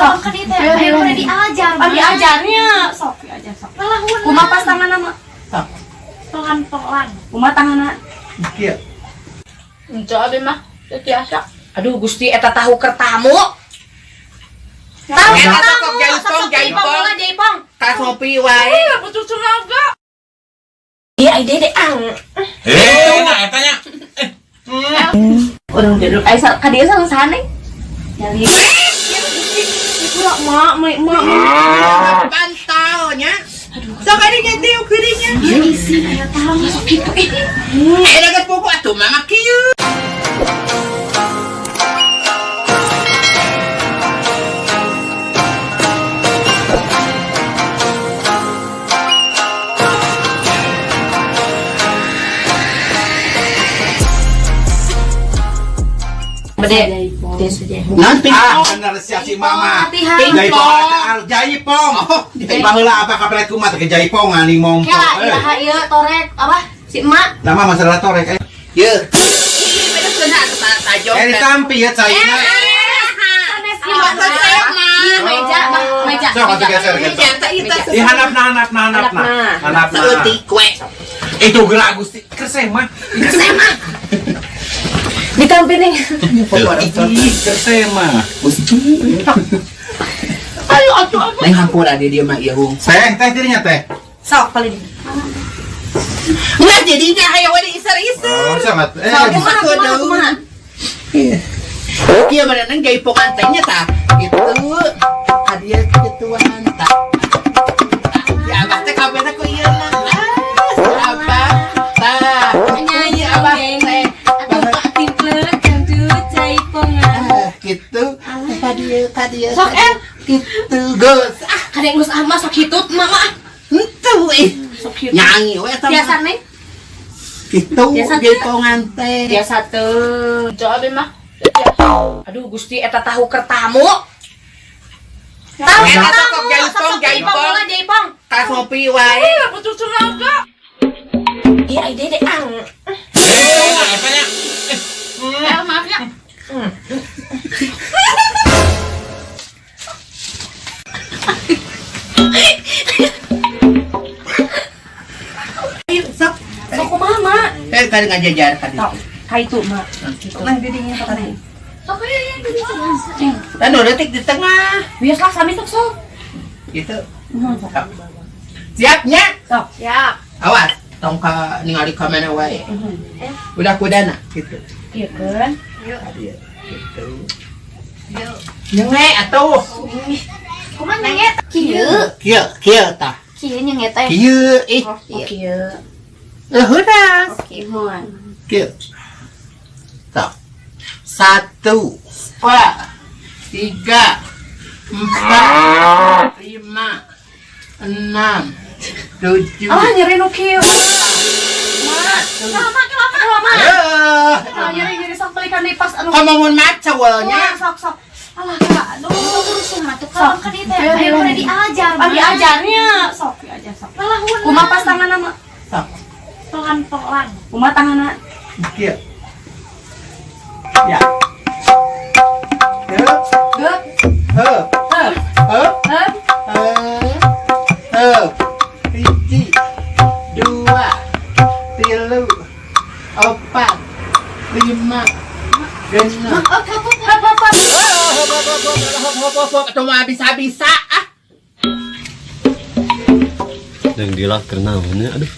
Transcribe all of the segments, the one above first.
Sok kan itu ayo udah diajar. Oh, diajarnya. Sok diajar sok. Kumaha pas tanganna mah? Sok. Pelan-pelan. Kumaha tanganna? Kieu. Ente abi mah teu tiasa. Aduh Gusti eta tahu kertamu. Tahu Eta kertamu. sok jaipong, jaipong. Jaipong. Ka ngopi wae. Butuh tenaga. Iya, ai dede ang. Eh, nah eta nya. Urang duduk ai ka dieu sareng saha neng? Nyali. Kurang mak, mak, mak. Pantau nya. Sok ari nya teu keuringnya. Iya isi aya tahu sok kitu ih. Eh geus buku atuh mama kieu. Bede. Nanti Ah, bener sia si mama. Latihan. Jaipong, jaipong. Baheula apa kapelet kumaha teh jaipong ani mongko. Kela iraha ieu torek apa? Si emak. Nama masalah torek. Ye. Beda cenah atuh tajong. Eh ditampi ya caina. Sanes ieu mah Ieu meja, bah, meja. Sok atuh geser geser. Meja Di handapna handapna handapna. Handapna. Saeutik we. Itu gerak Gusti. Kersema. Ditampi nih. Ih, kersema. Ayo atuh apa? Neng hampura di dieu mah ieu hung. Teh, teh dirinya teh. Sok paling. Nah jadinya hayo we diiser-iser. Oh, sangat. Eh, Kumaha, Kumaha, kumaha? Kieu mana neng jaipongan teh nya tah. Gitu. Ka dieu kituan tah. Ya abah teh kabeh teh ku ieu lah. Ah, abah tah. Nyanyi Abah teh. Atuh Pak Timplek dangdut jaipongan. Ah, gitu. Ka dieu, ka dieu. Sok, eh. Gitu geus. Ah, Kadang geus ah mah sok hitut mama. henteu ih. Sok hitut. Nyanyi we eta mah. Biasa neng. Gitu Biasa teh. jaipongan teh. Biasa tuh. Ente abi mah teu tiasa. Aduh Gusti eta tahu kertamu. Tahu Eta kertamu. sok jaipong, jaipong. Jaipong. Ka ngopi wae. Butuh tenaga. Iya ai dede ang. Eh, nah eta nya. Eh maaf ya. Ayo sok. Sok kumaha mak? Eh kali ngajajar ka dieu. Sok ka itu mak. Nah didinya ka tadi. Sok aya ya di Kan detik di tengah. Biaslah sami sok sok. Gitu. Sok. Siapnya? Sok. Siap. Awas, tong ka ningali ka mana wae. Udah kudana gitu. Iya kan? Iya, gitu. Nyenge atuh. Kumaha nyenget? Kieu. Kieu, kieu tah. Kieu nyenget teh. Kieu ih. Oh, Kieu. Leuheuras. Oke, muan. Kieu. Tah. 1, 2, 3, 4, 5, 6, 7. Ah nyeri nu kieu. Mak, lama lama lama. Eh, Ah nyeri nyeri sok belikan deui pas anu. kamu maca Wah, sok sok. Alah kak, aduh. Rusuh mah tuh kalau kan itu ayo udah diajar. Oh, diajarnya. Sok diajar sok. Kumaha pas tanganna mah? Sok. Pelan-pelan. Kumaha tanganna? Kieu. Ya. Heup, Heup, heup, heup, heup, heup. heup. 1, 2, 3, 4, 5, 6. Heup, heup, heup, heup. Hop, hop, hop, hop, hop, hop, hop, hop, bisa-bisa ah. Yang dilak naonnya aduh.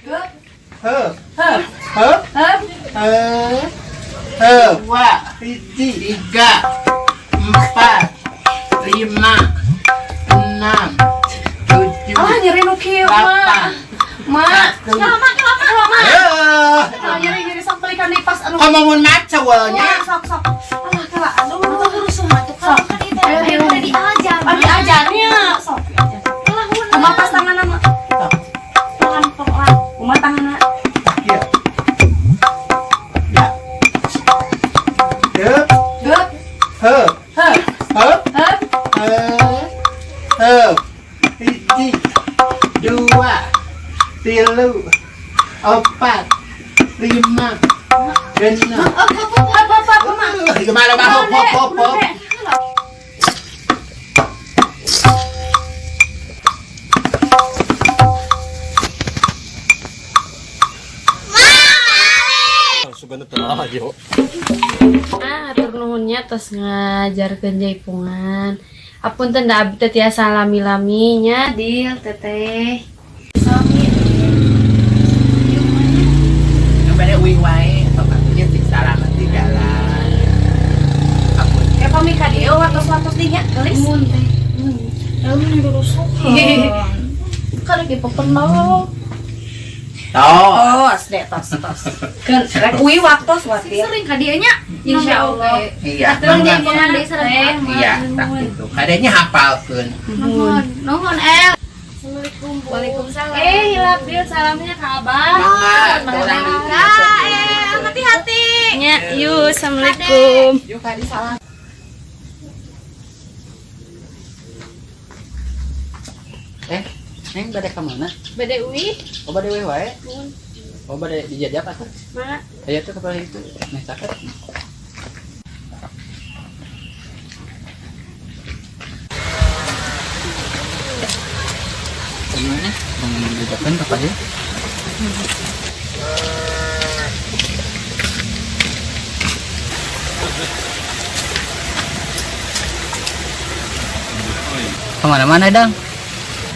Heup, Heup, heup, heup. heup, heup. 2, 3, 4, 5, 6, 7, Ah nyeri nu kieu mak. 8. Mak, lama lama lama. Eh, Ah nyeri nyeri sok belikan deui pas anu. kamu maca Wah, sok sok. Alah kak, aduh. Rusuh mah tuh kalau kan itu ayo udah diajar. Oh, diajarnya. Sok diajar. Kumaha pas tanganna mah? Sok. Pelan-pelan. Kumaha tanganna? Kieu. Ya. Heup, Heup, heup, heup, heup, heup. heup. Heup. 1, 2, 3, 4, 5, 6. Gimana bang? Hop hop hop hop. Ah, atur nuhunnya tos ngajarkeun jaipongan. Apunten da abdi teh tiasa lami-lami nya, Dil, Teteh. Yang bade uih wae, sok atuh sing salamet di jalan. Ampun. Eh, pami ka dieu watos-watos dinya, geulis. Mun teh. Lalu rusuh. Kan lagi pepenok. Tos. Tos deh, tos, tos. Keun rek uih waktos watir. Sering ka dieu nya. Insyaallah. Iya. Terus jaipongan deui sareng Iya, tak gitu. Kadanya hafalkeun. Nuhun, nuhun El. Assalamualaikum. Waalaikumsalam. Eh, hilap Dil salamnya ke Abah. Mangga, orang Ah, hati-hati. Nya, yuk, assalamualaikum. Yuk kali salam. Neng bade ka mana? Bade uih. Oh, bade we wae. Oh, bade dijajab atuh. Mana? Aya tuh kepala itu. Nih caket. Gimana? Mau dijajakan apa ya? Kemana-mana dang?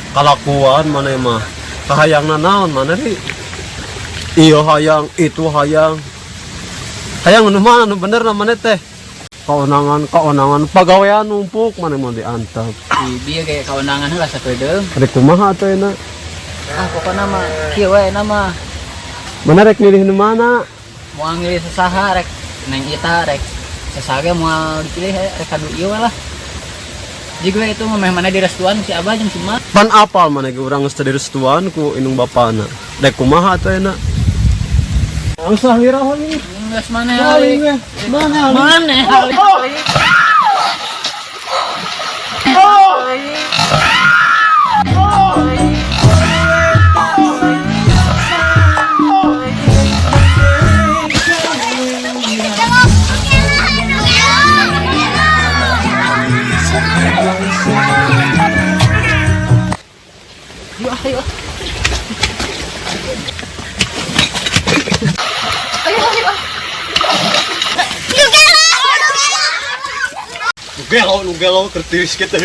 Kalakuan mana mah kahayangna naon mana ri iya hayang itu hayang hayang nu mana nu bener na mana teh kaonangan kaonangan pagawean numpuk mana mau diantep Bieu kayak kaonangan heula sakedeung. rek kumaha atuh enak Ah, pokokna mah kieu we na mah. mana rek milih nu mana Moal milih sasaha rek neng ita rek sasaha ge moal dipilih rek kadu ieu we lah. Jadi gue itu mah mana di restuan si abah jeung si mak. Pan apal mana ge urang geus teu direstuan ku indung bapana rek kumaha atuh enak usah lira ini. Geus mana ali? Mana Mana ali? Yuk ah, yuk. Nu gelo nu gelo keur tiris kitu.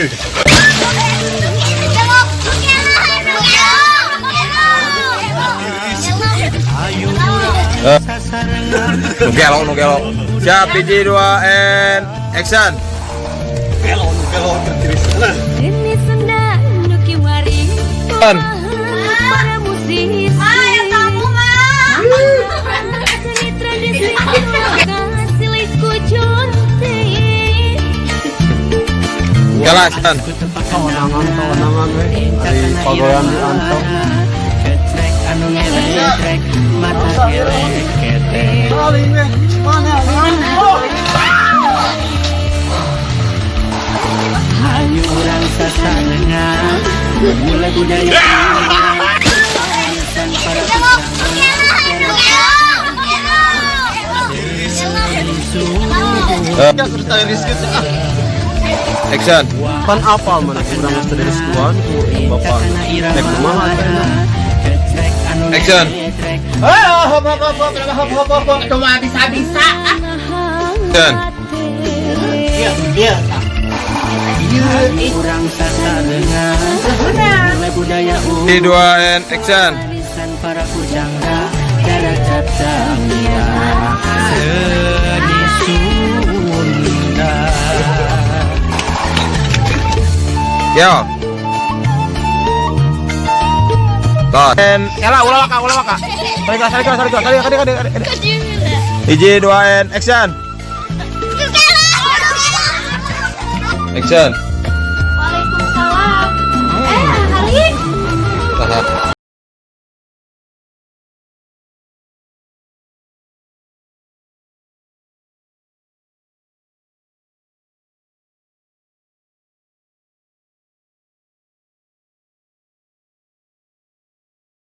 Nu gelo nu gelo. Siap 1 2 and action. Gelo nu gelo keur tiris. Ini senda nuki wari An. para musisi. Ah, ya tamu mah. Seni tradisi silih kujunti. Galas an. Kaonangan kaonangan we ari pagawean diantep. Action. Pan apal mana ge urang geus teu direstuan ku indung bapana rek kumaha atuh enak. Action. Oh, hop hop hop hop hop hop hop hop cuma bisa-bisa. Action. Iya, iya. 1 2 and action. Yo. Tos. Ela ulah waka ulah waka. Balik lah, balik lah, balik lah, balik lah, balik lah. 1 2 and action. Action.